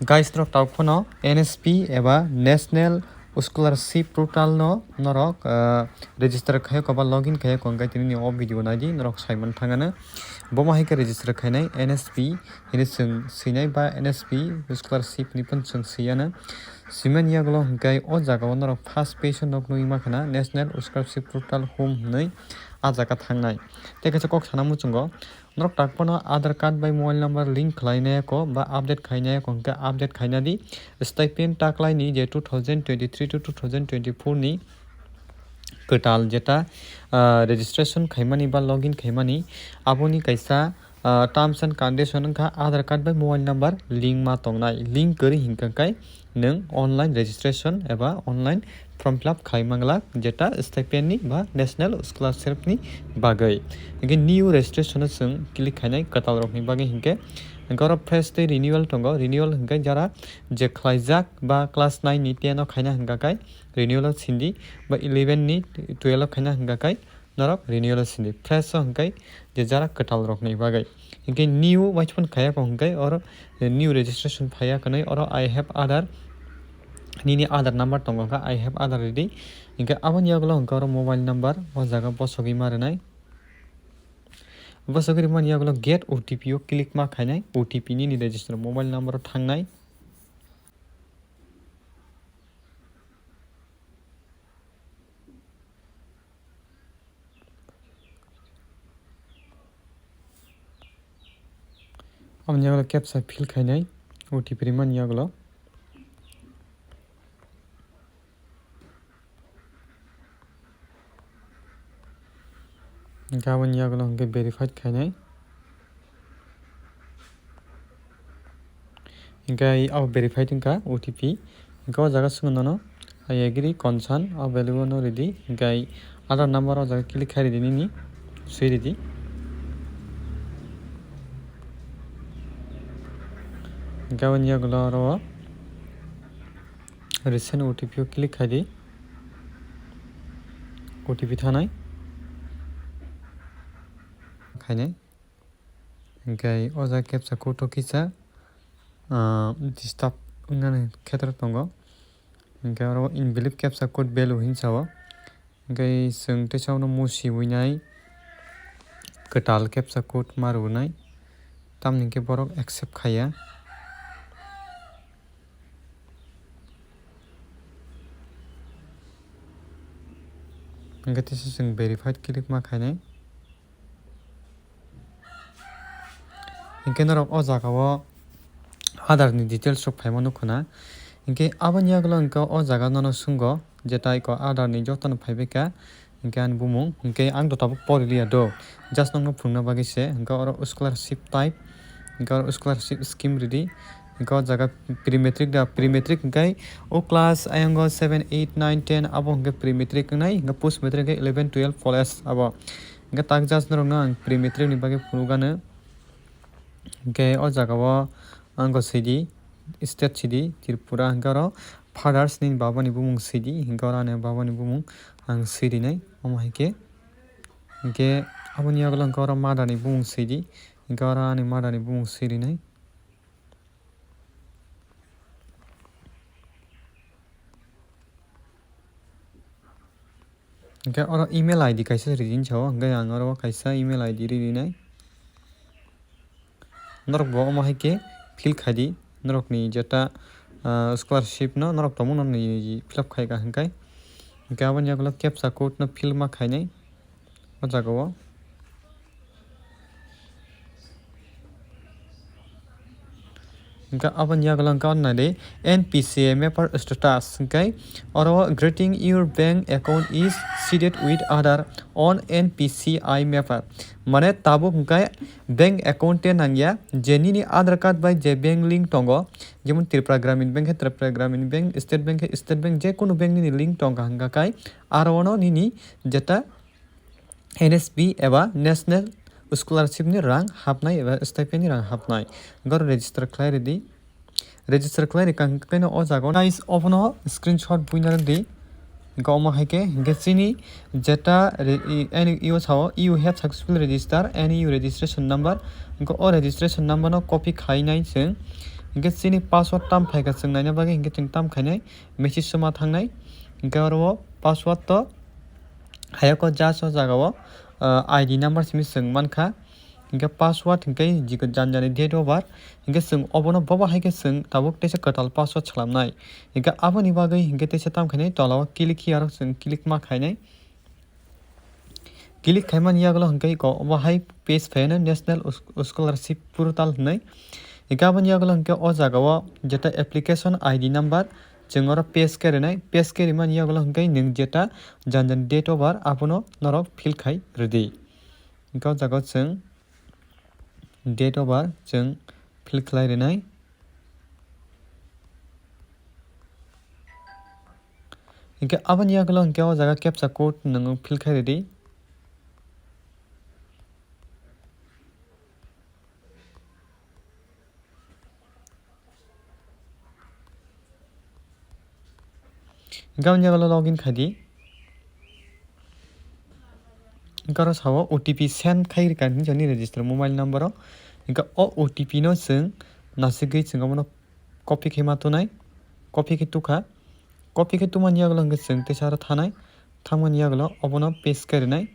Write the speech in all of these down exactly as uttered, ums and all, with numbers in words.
Guys, norok tabuk phano N S P eba National Scholarship Portal no norok, ah, register khaiyakho ba login khaiyakho hwnkhe tini ni o video naidi norok saiman thangano. Bomo hai khe register khainai N S P hini chwng swinai ba N S P scholarship ni phano chwng swiyano. Swimani yagulo hwnkhe o jaga o norok first page o nok nugwi mankha na National Scholarship Portal home hwnwi a jaga thangnai. Tei kaisa kok sana muchungo. Norok tak phano Aadhaar card bai mobile number link khlainai kho ba update khainai kho hwnkhe update khaina di. Stipend taklaini je two thousand twenty-three to two thousand twenty-four ni kwtal jeta, ah, registration khaimani ba login khaimani aboni kaisa, ah, terms and condition wngkha Aadhaar card bai mobile number link ma tongnai. Link kwrwi hinkha khe nwng online registration eba online form fill up khai manglak, jeta stipend ni ba national scholarship ni bagwi. Hinkhe new registration o chwng click khainai kwtal rok ni bagwi hinkhe, hinkhe oro fresh tei renewal tongo, renewal hinkhe jara je khlaijak ba class nine ni ten o khaina hinkha khe renewal o sindi ba eleven ni twelve o khaina hinkha khe norok renewal o sindi, fresh o hwnkhe je jara kwtal rokni bagwi. Hinkhe new waiphano khaya kho hwnkhe oro new registration phaiya hwnwi oro I have Aadhaar, nini Aadhaar number tongo kha, I have Aadhaar ridi. Hinkhe aboni yagulo hwnkhe oro mobile number o jaga bosogwi ma rwnai. Bosogwi rwmani yagulo get O T P o click ma khainai, O T P nini register mobile number o thangnai. Aboni yagulo captcha fill khainai, O T P rwmani yagulo. Hinkhe aboni yagulo hinkhe verified khainai. Hinkhe abo verified wngkha O T P. Hinkhe o jaga swngo nono, "I agree, consent," o value no ridi. Hinkhe Aadhaar number o jaga click khai ridi nini, swi ridi. Hinkhe aboni yagulo oro o resend O T P o click khai di. O T P thanai. Khainai. Hinkhe o jaga captcha code o kisa, ah, disturb wngnani khetra tongo. Hinkhe oro invalid captcha code value hinwi sao. Hinkhe chwng teisa uno musi winai kwtal captcha code ma rwnai. Tamni hinkhe borok accept khaiya. Hinkhe teisa chwng verified click ma khainai. Hinkhe norok o jaga o Aadhaar ni details rok phaima nukho na. Hinkhe aboni yagulo hinkhe o jaga nono swngo, je tai ko Aadhaar ni jotono phaibaikha, hinkhe ani bumung, hinkhe ang do tabuk poriliya do, just nokno phunukna bagwi se, hinkhe oro scholarship type, hinkhe oro scholarship scheme ridi, hinkhe o jaga pre matric da, pre matric hinkhe o class ayang o seven, eight, nine, ten abo hinkhe pre matric wngnai, hinkhe post matric hinkhe eleven, twelve, college abo. Hinkhe tak just norokno ang pre matric ni bagwi phunukgano. Hinkhe o jaga o ang go sidi, state sidi Tripura, hinkhe oro fathers ni baba ni bumung sidi, hinkhe oro ani baba ni bumung ang sirinai, omo hai khe. Hinkhe aboni yagulo hinkhe oro mother ni bumung sidi, hinkhe oro ani mother ni bumung sirinai. Hinkhe oro email I D kaisa rijini sao, hinkhe ang oro kaisa email I D ririnai. Norok bo omo hai khe fill khai di, norokni jeta, ah, scholarship no norok tongmung no nini fill up khai kha hinkhe. Hinkhe aboni yagulo captcha code no fill ma khainai o jaga o. Hinkhe aboni yagulo hinkhe oro nai di N P C I mapper status hinkhe oro greeting your bank account is seeded with Aadhaar on N P C I mapper. Mane tabuk hinkhe bank account te nangya, je nini Aadhaar card bai je bank link tongo, jemon Tripura Gramin Bank khe Tripura Gramin Bank, State Bank khe State Bank, je kunu bank nini link tongkha hinkha khe aro ono nini jeta N S P eba National Scholarship ni rang hapnai eba stipend ni rang hapnai. Goro register khlai ridi. Register khlai rikha hwnkhe no o jaga o. Guys, obono screenshot buina rwdi. Hwnkhe omo hai khe, hwnkhe chini jeta re-, i-, N U sao, "You have successfully registered," N U registration number. Hwnkhe o registration number no copy khainai chwng. Hinkhe chini password tam phaikha chwng naina bagwi, hinkhe chwng tam khainai, message soma thangnai. Hinkhe oro o password to hayoko just o jaga o, ah, I D number simi chwng mankha. Hinkhe password hinkhe jikon janjani date of birth. Hinkhe chwng obono bobo hai khe chwng tabuk teisa kwtal password salamnai. Hinkhe aboni bagwi hinkhe teisa tam khainai tola o click here o chwng click ma khainai. Click khaimani yagulo hinkhe iko obo hai page phaino National Sch-, Scholarship Portal hinwi. Hinkhe aboni yagulo hinkhe o jaga o jeta application I D number chwng oro paste khe rinai, paste khe rimani yagulo hinkhe nwng jeta janjani date of birth abono norok fill khai rwdi. Hinkhe o jaga o chwng date of birth chwng fill khlai rinai. Hinkhe aboni yagulo hinkhe o jaga captcha code nwng fill khai rwdi. Hinkhe aboni yagulo login khaidi. Hinkhe oro sao O T P send khai rwkha hinwi register mobile number o. Hinkhe o O T P no chwng nasigwi chwng abono copy khe ma tunai, copy khe tukha, copy khe tumani yagulo hinkhe chwng teisa aro thanai, thangmani yagulo obono paste khe rinai.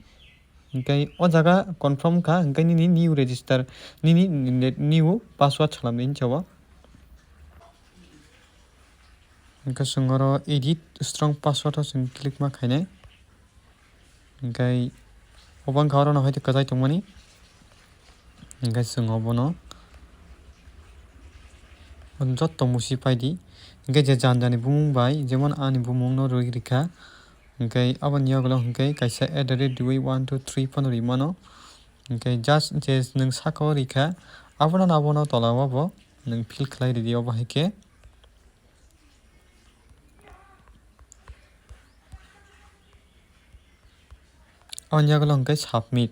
Hinkhe o jaga confirm kha, hinkhe nini new register, nini new password salamdi hinwi sao. Hinkhe chwng oro edit strong password o chwng click ma khainai. Hinkhe obo wngkha oro no hai kwchai tongmani. Hinkhe chwng obono jotto musi paidi. Hinkhe je jani jani bumung bai, jemon ani bumung no rwi rikha. Hinkhe aboni yagulo hinkhe kaisa at the rate dui one two three phano rimano. Hinkhe just je nwng saka o rikha, abono abono tola o bo nwng fill khlai ridi obo hai khe. Aboni yagulo hinkhe submit.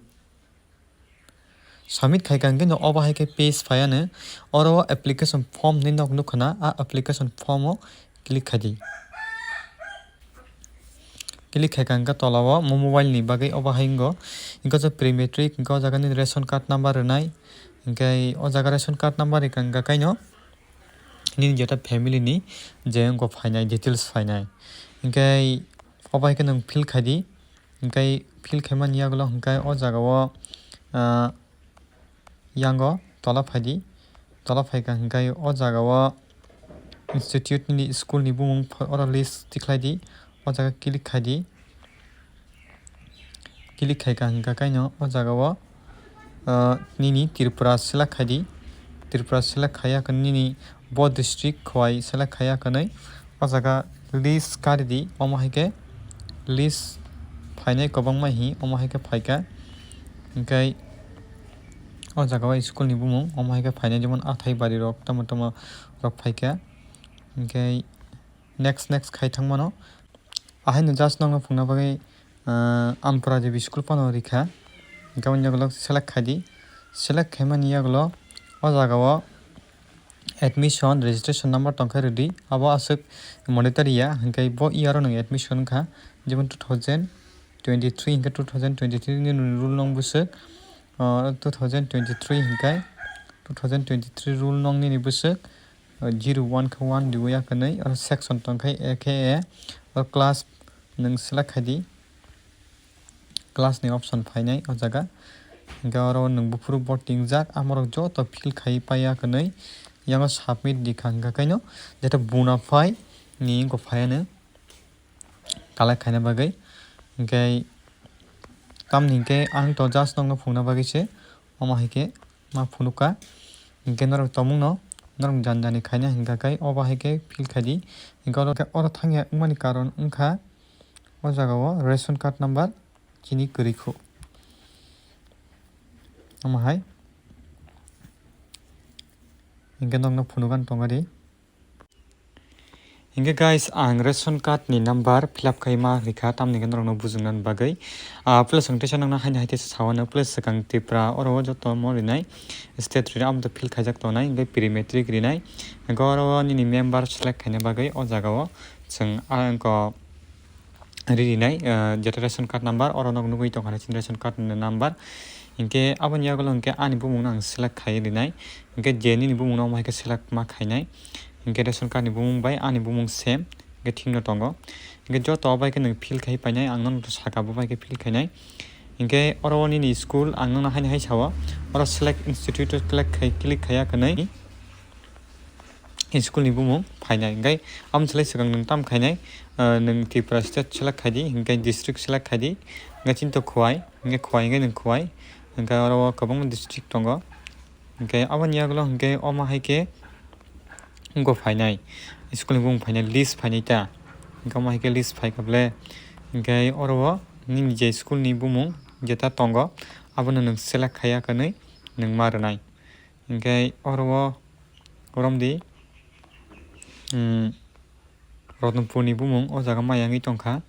Submit khaikha hinkhe no obo hai khe page phaiya no. Oro o application form hinwi nok nukha na, a application form o click khaidi. Click khaikha hinkhe tola o mo mobile ni bagwi obo hai wngo. Hinkhe o jaga pre-matric, hinkhe o jaga nini ration card number rwnai. Hinkhe o jaga ration card number rikha hinkhe kaino nini jeta family ni je wngkha phainai details phainai. Hinkhe obo hai khe nwng fill khaidi. Hinkhe fill khaimani yagulo hinkhe o jaga o, ah, yango tola phaidi. Tola phaikha hinkhe o jaga o institute ni school ni bumung pho-, oro list tikhlaidi. O jaga click khaidi. Click khaikha hinkhe kaino o jaga o, ah, nini Tripura select khaidi. Tripura select khaiya khe nini bo district khowai select khaiya khe nai. O jaga list karidi, omo hai khe list phainai kwbangma hi, omo hai khe phaikha. Hinkhe o jaga o school ni bumung, omo hai khe phainai, jemon Athaibari rok, tamo tamo rok phaikha. Hinkhe next, next khai thangmano. Ahaino just nokno phungna bagwi, ah, Ampura J B school phano rikha. Hinkhe aboni yagulo select khaidi. Select khaimani yagulo o jaga o admission registration number tongkha rwdi. Abo aswk monitor ya, hinkhe bo year o nwng admission wngkha. Jemon two thousand twenty-three hinkhe two thousand twenty-three ni rule nung bwswk, ah, two thousand twenty-three hinkhe two thousand twenty-three rule nung nini bwswk. O zero one khe one, rwya khe nwi, oro section tong khe A khe A, oro class nwng select khai di, class ni option phainai o jaga, hinkhe oro nwng buphuru bo tingjak, amorok joto fill khai paiya khe nwi, yango submit di kha, hinkhe kaino jeto bona phai ni wngkha phaiya nw collect khaina bagwi, hinkhe tamni hinkhe ang to just nokno phungna bagwi se, omo hai khe ma phunukha. Hinkhe norok tongmungno norok jani jani khaina hinkha khe obo hai khe fill khai di. Hinkhe oro khe oro thangya wngmani karon wngkha o jaga o ration card number chini kwrwi khu. Omo hai hinkhe nokno phunukha tongari. Hinkhe guys, ang ration card ni number fill up khai ma rikha, tamni hwnkhe norokno bujuknani bagwi. Ah, plus ang teisa nokno haino hai teisa sawano, plus swkang Tripura oro o joto mo rinai state rinai, amo to fill khaijak tongnai, hinkhe pre matric rinai. Hinkhe oro o nini member select khaina bagwi o jaga o chwng, ah, wngkha ri rinai, ah, jeto ration card number oro nok nugwi tongkha chini ration card ni number. Hinkhe aboni yagulo hinkhe ani bumungno ang select khai rinai. Hinkhe je nini bumungno omo hai khe select ma khainai. Hinkhe ration card ni bumung bai ani bumung same. Hinkhe thikno tongo. Hinkhe joto bai khe nwng fill khai painai, ang nono saka bo bai khe fill khainai. Hinkhe oro o nini school ang nono haino hai sao. Oro select institute o click khai, click khaiya kwnwi. School ni bumung phainai. Hinkhe amo selai swkang nwng tam khainai, ah, nwng Tripura state select khai di, hinkhe district select khai di, hinkhe chini to Khowai, hinkhe Khowai hinkhe nwng Khowai, hinkhe oro o kwbangma district tongo. Hinkhe aboni yagulo hinkhe omo hai khe wngkha phainai, school ni bumung phainai, list phainai ta. Hinkhe omo hai khe list phaikha bole, hinkhe oro o nini je school ni bumung jeta tongo, abono nwng select khaiya kwnwi nwng ma rwnai. Hinkhe oro o romdi, um, Ratanpur ni bumung o jaga ma yangwi tongkha.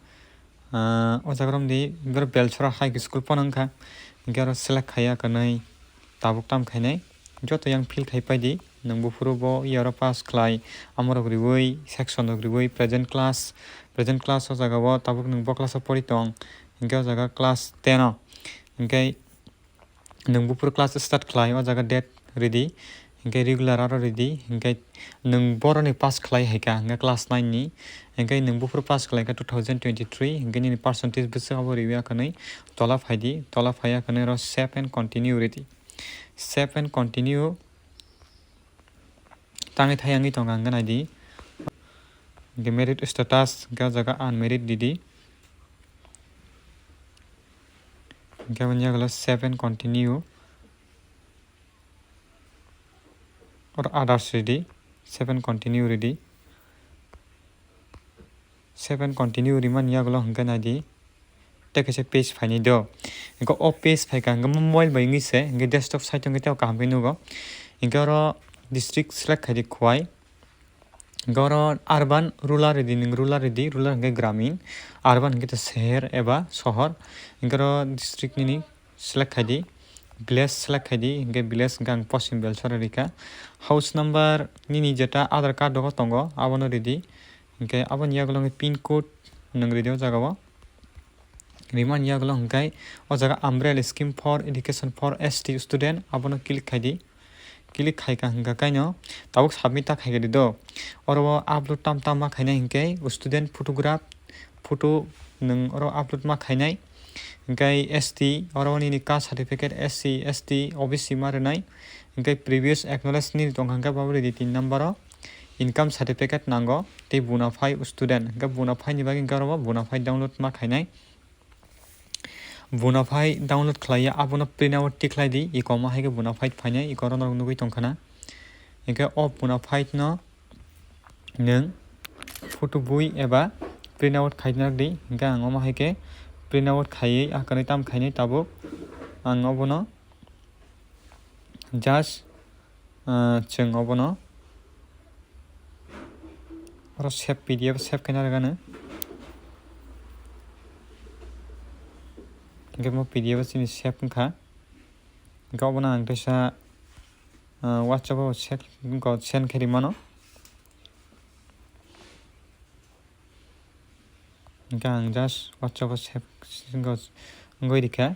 Ah, o jaga romdi, boro Belsora High School phano wngkha. Hinkhe oro select khaiya kwnwi tabuk tam khainai. Joto yang fill khai paidi, nwng buphuru bo yaro pass khlai, amorok riui, section rok riui, present class, present class o jaga o tabuk nwng bo class o pori tong, hinkhe o jaga class ten o. Hinkhe nwng buphuru class start khlai, o jaga date ridi, hinkhe regular aro ridi, hinkhe nwng boroni pass khlai hai kha, hinkhe class nine ni, hinkhe nwng buphuru pass khlai kha two thousand twenty-three, hinkhe nini percentage bwswk abo riwi ya kwnwi tola phaidi, tola phaiya kwnwi oro save and continue ridi. Save and continue tangwi thayangwi tongo ang gana di. Hinkhe merit status, hinkhe o jaga unmerit ridi. Hinkhe aboni yagulo save and continue. Or others ridi, save and continue ridi. Save and continue rimani yagulo hinkhe naidi. Tei kaisa page phainai do. Hinkhe o page phaikha hinkhe mobile bai wngwi se, hinkhe desktop site o hinkhe tei kaham khe nugo. Hinkhe oro district select khaidi Khowai. Hinkhe oro urban, rural ridi, nwng rural ridi, rural hinkhe gramin, urban hinkhe to seher eba sohor. Hinkhe oro district nini select khaidi, village select khaidi, hinkhe village hinkhe ang Poschim Belsora rikha. House number nini jeta Aadhaar card o tongo, abono ridi. Hinkhe aboni yagulo hinkhe pin code nwng ridi o jaga o. Rimani yagulo hinkhe o jaga umbrella scheme for education for S T student, abono click khaidi. Click khaikha hinkha kaino tabuk submit ta khaikha di do. Oro o upload tam tam ma khainai hinkhe student photograph, photo nwng oro upload ma khainai. Hinkhe S T oro nini caste certificate, S C, S T, O B C ma rwnai. Hinkhe previous acknowledge nini tongkha hinkhe bo ridi tin number o. Income certificate nango tei bona fide student, hinkhe bona fide ni bagwi hinkhe oro bo bona fide download ma khainai. Bona fide download khlaiya, abono print out tikhlai di, iko omo hai khe bona fide phainai, iko oro norok nugwi tongkha na. Hinkhe o bona fide no nwng photo bui eba print out khaina di, hinkhe ang omo hai khe print out khaiwi ah kwrwi tam khainai tabuk. Ang obono just, ah, chwng obono oro save P D F save khaina rwgano. Hinkhe mo P D F o chini save wngkha. Hinkhe obono ang teisa, ah, WhatsApp o save, wngkha send khe rimano. Hinkhe ang just WhatsApp o save wngwi rikha,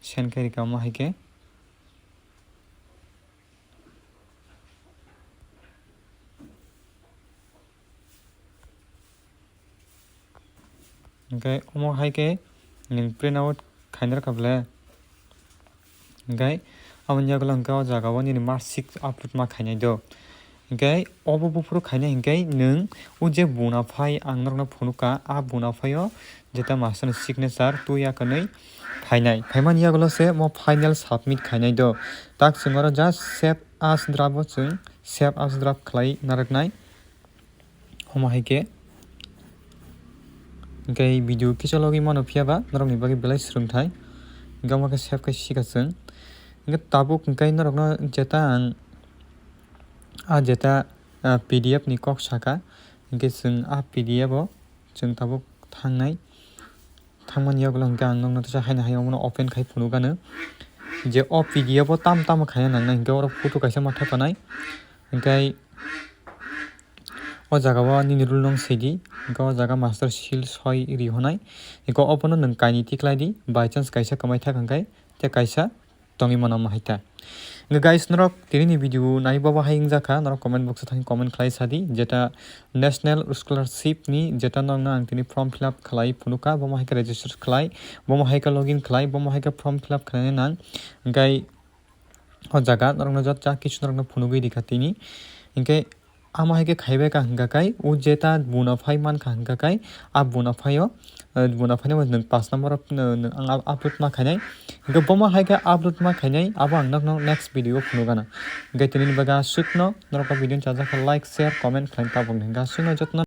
send khe rikha omo hai khe. Hinkhe omo hai khe nwng print out khaina rwkha bwle. Hinkhe aboni yagulo hinkhe o jaga o nini mark sheet upload ma khainai do. Hinkhe obo buphuru khainai hinkhe nwng o je bona fide ang norokno phunukha, a bona fide o jeta master ni signature twi ya kwnwi phainai. Phaimani yagulo se mo final submit khainai do. Tak chwng oro just save as draft o chwng save as draft khlai narwknai. Omo hai khe, hinkhe video kisa logwi mano phiya ba norokni bagwi belai swrwngthai. Hinkhe omo khe save khe sikha chwng. Hinkhe tabuk hinkhe norokno jeta ang, ah, jeta, ah, P D F ni kok saka, hinkhe chwng ah P D F o chwng tabuk thangnai. Thangmani yagulo hinkhe ang nokno teisa haino hai omono open khai phunukgano. Je o P D F o tam tamo khaina nangnai hinkhe oro photo kaisa ma thepanai. Hinkhe o jaga o nini roll nong sidi, hinkhe o jaga master seal soi rihonai. Hinkhe obono nwng kainwi tikhlai di, by chance kaisa kwmai thak hinkhe tei kaisa tongwi mano mo hai ta. Hingke guys, norok tini ni video nai bo bahai wngjakha, norok comment box o thangwi comment khlai sadi, jeta national scholarship ni jeta nokno ang tini form fill up khlai phunukha, bo mo hai khe register khlai, bo mo hai khe login khlai, bo mo hai khe form fill up khlainai nang. Hingke o jaga norokno jat ja kichu norokno phunugwi rikha tini. Hingke amo hai khe khaibai ka hingka kai, o jeta bona phai mankha hingka kai, a bona phai o, eh, bona phai no nwng pas number o, no, no, ang up-, upload ma khainai. Hingke bomo hai khe upload ma khainai, abo ang nokno next video o phunugana. Hingke tini ni bagwi aswkno, norok o video no chajak khe like, share, comment khlai tabuk hingke aswkno jotno.